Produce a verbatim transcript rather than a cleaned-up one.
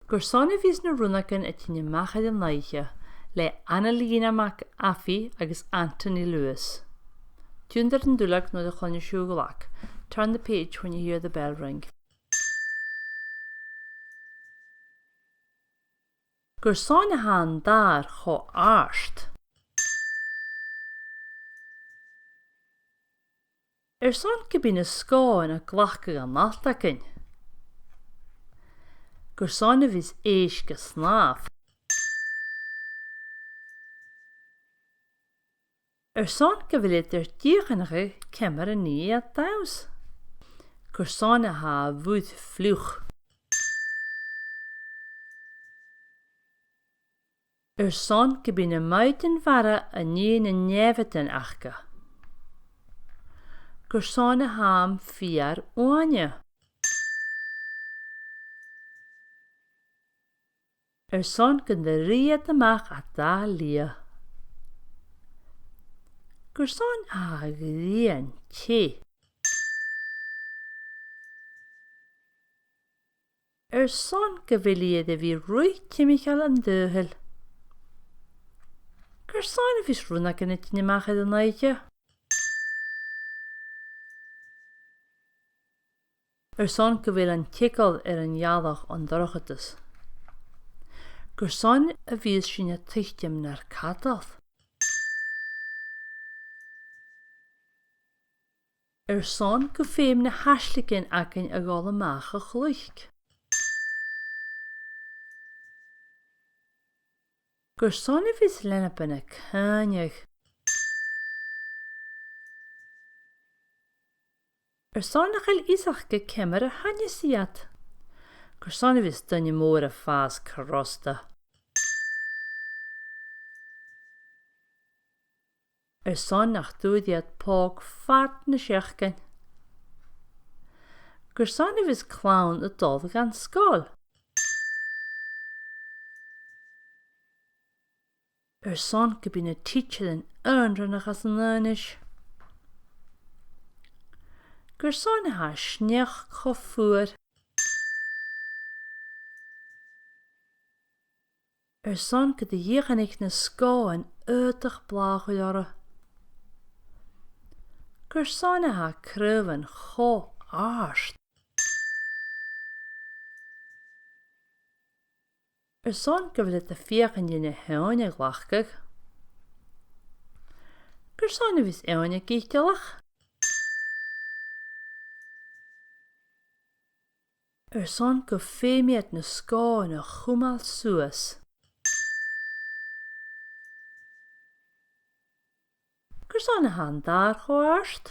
Carson a bhios na rionnagan a' tighinn a-mach air an oidhche, le Anna-Lena MacAfee agus Anthony Lewis. Tionndaidh an duilleag nuair a chluinneas sibh an glag. Turn the page when you hear the bell ring. Carson a tha an dàr cho àrd? Airson gum bi na sgòthan a' glacadh an allt againn. Carson a bhios èisg a' snàmh? Airson gu bheil iad air dìochuimhneachadh ciamar a nì iad dannsa. Carson a tha a' bhùrn fliuch? Airson gum bi na maoidean-mhara a' nighe na neamhadan aca. Carson a tha am feur uaine? Airson gun do ruith iad a-mach à dà shlighe. Carson a tha a' ghrian teth? Airson gu bheil iad air a bhith ruith timcheall an t-saoghail. Carson a bhios rionnagan a' tighinn a-mach air an oidhche? Airson gu bheil an t-eagal air an ghealach an dorchadas. Carson a bhios sinn a' tuiteam nar cadal? Airson gum feum na h-aislingean againn a dhol a-mach a chluich. Carson a bhios leanaban a' caoineadh? Airson nach eil fhios aca ciamar a sheinneas iad. Carson a bhios daoine mòra a' fàs crosta? Airson nach d' fhuair iad pòg fad na seachdain. Carson a bhios clann a' dol dhan sgoil? Airson gum bi na tidsearan aonranach anns an aonais. Carson a tha sneachd cho fuar? Airson gun do dhìochuimhnich na sgòthan aodach blàth a chur orra. Carson a tha craobhan cho àrd? Airson gu bheil iad a' feuchainn ri na h-eòin a ghlacadh. Carson a bhios eòin ag itealach? Airson gum feum iad na sgòthan a chumail suas. Carson a tha an dàr cho àrd?